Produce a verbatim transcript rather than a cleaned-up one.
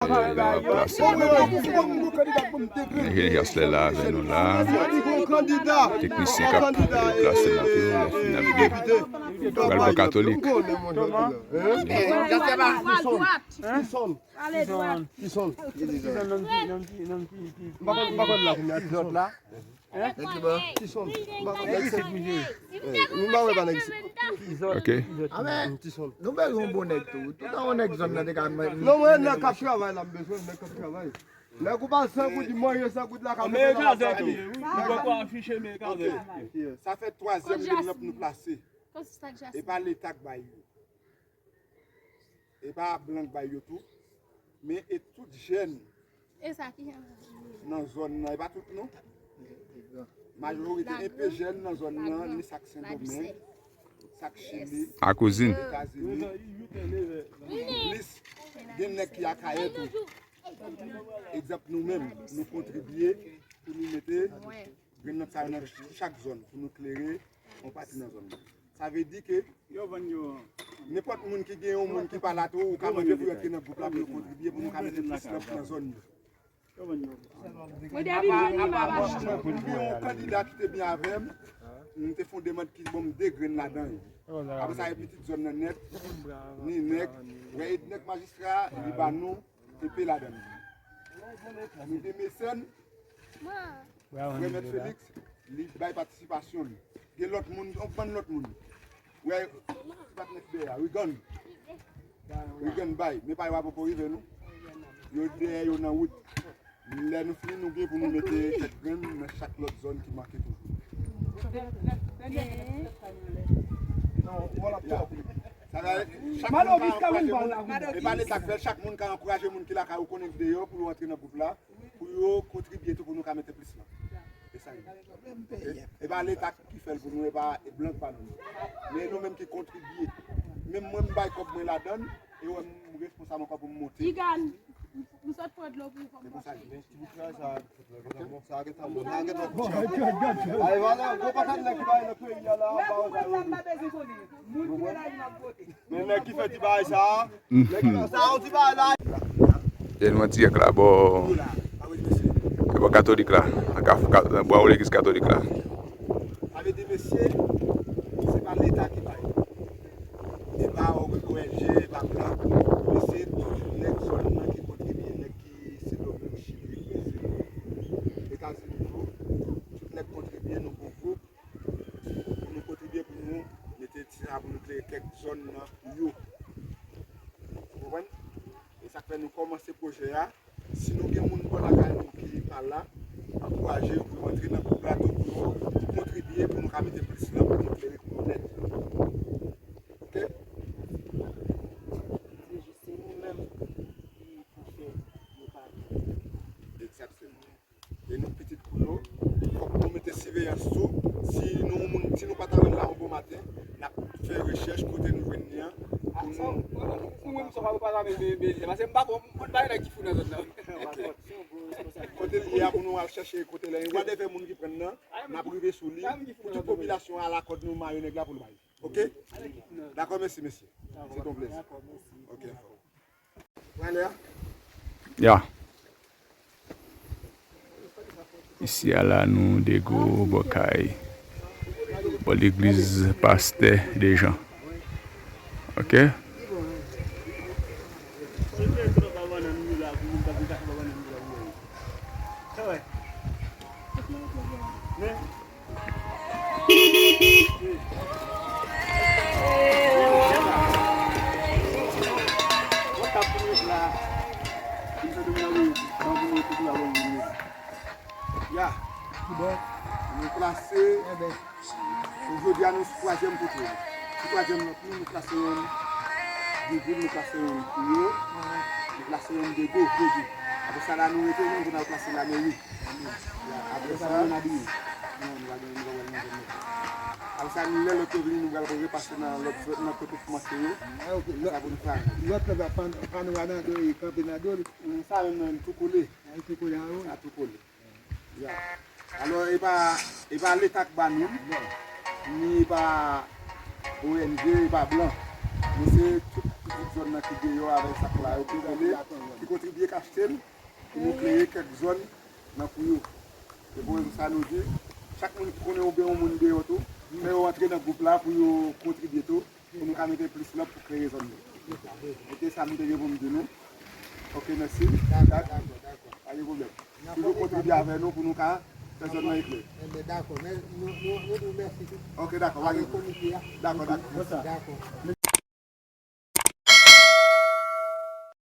L ap plase nan pye. Enjenyè Jaslè la avè nou la. Teknisyen k ap plase nan pye. Lè fini ap vini. Pral bò katolik. Ti son. Ba, ba, nèg isit, misye. Eh, nou ba wè pa nèg isit. Ok. Amen. Ti son. Nou bezwen yon bon nèg tou. Tout an yon nèg zòn nan te ka men. Non, mwen nèg k ap travay la, m bezwen nèg k ap travay. Nèg ou pa san goud, mwen yo san goud la, ka mete nan la. Sa fè twazyèm grenn nan pou nou plase. E pa Leta k bay yo. E pa blan k bay yo tou, men e tout jèn nan zòn nan, e pa tout non. Majorite enpe jèn nan zòn nan, ni sa k Sendomeng, sa k Chili, Etazini, plis gen nèg ki Akayè tou. Egzanp, nou menm, nou kontribye pou nou mete grenn nan sa yo nan chak zòn pou nou klere yon pati nan zòn nan. Sa vle di ke nenpòt moun ki gen yon moun ki pa la tou, ou ka mande pou yo antre nan gwoup la pou yo kontribye pou nou ka mete plis lanp nan zòn yo. Apa, apa, nou gen yon kandida ki te byen avè m, m te fè yon demann ki ban m de grenn ladan yo. Apre sa, e pitit zòn nan nèt, ni nèg, wè, e nèg majistra, li ba nou, enpe ladan l. Nou gen mesèn, Frè Mèt Félix, li bay patisipasyon li. Gen lòt moun, yon bann lòt moun. Wè, patnè Fidèl la, Rigan. Rigan bay, men pa yo pa poko rive, non. Yo dèyè, yo nan wout. Lè nou fini, nou gen pou nou mete kèk grenn nan chak lòt zòn ki manke toujou. Ya. Sa va, chak moun ka ankouraje moun. E pa Leta k fè l, chak moun ka ankouraje moun ki lakay ou konnen k deyò pou yo antre nan gwoup la, pou yo kontribye tou pou nou ka mete plis lan. E sa ye. E, e pa Leta ki fè l pou nou, e pa, e blan k ba nou. Men nou menm ki kontribye. Menm mwen, m bay kòb mwen ladan l, e wè m responsab ankò pou m monte. Igan, m sot pran dlo pou ou. Se pou sa l ye. Sa gentan bon, sa gentan bon, sa gentan bon. Ay, vwala, gwo patat nèg ki bay nan peyi a la, pa wè sa yo. Moun ki nan lari m ap vote. Men nèg ki fè ti bagay sa, nèg ki fè sa, yon ti bagay la. E nou an dirèk la, bò, bò katolik la, nan kafou, ka-, nan bwa legliz katolik la. Sa vle di, mesye, se pa Leta ki bay. E pa O N G, e pa blan. Men se tout nèg zòn nan ki kontribye, nèg ki Sendomeng, Chili, Brezil, Etazini tou. Tout nèg kontribye, nou gon gwoup. Pou nou kontribye pou nou mete ti sa pou nou klere kèk zòn nan pou yo. Ou konprann? E sa k fè nou kòmanse pwojè a. Si nou gen moun bò lakay nou ki pa la, ankouraje yo pou yo antre nan gwoup la tou pou yo kontribye pou nou ka mete plis lanp pou nou klere pou nou nèt. Ok? Se jis se nou menm ki pou fè yo pa vin. Egzakteman. E nou pitit kou yo, fòk nou mete siveyans tou. Si nou, moun, si nou pa ta wè n la yon bon maten, n ap fè rechèch kote nou jwenn li an. Pou nou, nou menm, sa pa pa la, men, men, men, paske m pa bon, m konn pa gen nèg ki fou nan zòn nan. Ok. Kote l ye a pou nou al chèche kote l ye. Wadèvè moun ki pran n nan, n ap rive sou li. Pou tout popilasyon an al akòd nou mayo nèg la pou l bay. Ok? Dakò, mèsi, mesye. Se te yon plezi. Ok. Ya. Isi a la, nou Dego, bò kay, bò legliz pastè Dejan. Ok? Ya, nou plase. Jodi a, nou sou twazyèm kote. Sou twazyèm lanp nou, nou plase youn Divin, nou plase youn Kouyo, nou plase youn Dego, Dego. Apre sa, la nou rete, nou, nou al plase lameri. Apre sa, non, nou pa gen, nou pa pral nan zòn nan. Apre sa, lè lòt yo vini, nou pral repase nan lòt zòn, nan kote kòmanse yo. Sa pou nou fè. Lòt la, pa, pa nou nan do, kanpe nan do. Sa menm, menm, tou kole. Sa tou kole. Ya. Alò, e pa, e pa Leta k ba nou, ni e pa O N G, e pa blan. Men se tout tout zòn nan ki deyò avèk sa k la yo ki konnen, ki kontribye, k achte l, pou nou klere kèk zòn nan kou yo. Se pou rezon sa nou di, chak moun ki konnen oubyen yon moun deyò tou, fè yo antre nan gwoup la pou yo kontribye tou, pou nou ka mete plis lòt pou klere zòn yo. Ok, sa m te gen pou m di nou. Ok, mèsi. Dakò, dakò, dakò. Pa gen pwoblèm. Toujou kontribye avè nou pou nou ka fè zòn nan eklere. Enben, dakò. Men nou, nou, nou di w mèsi tou. Ok, dakò, pa gen pwoblèm. Dakò, dakò. Dakò.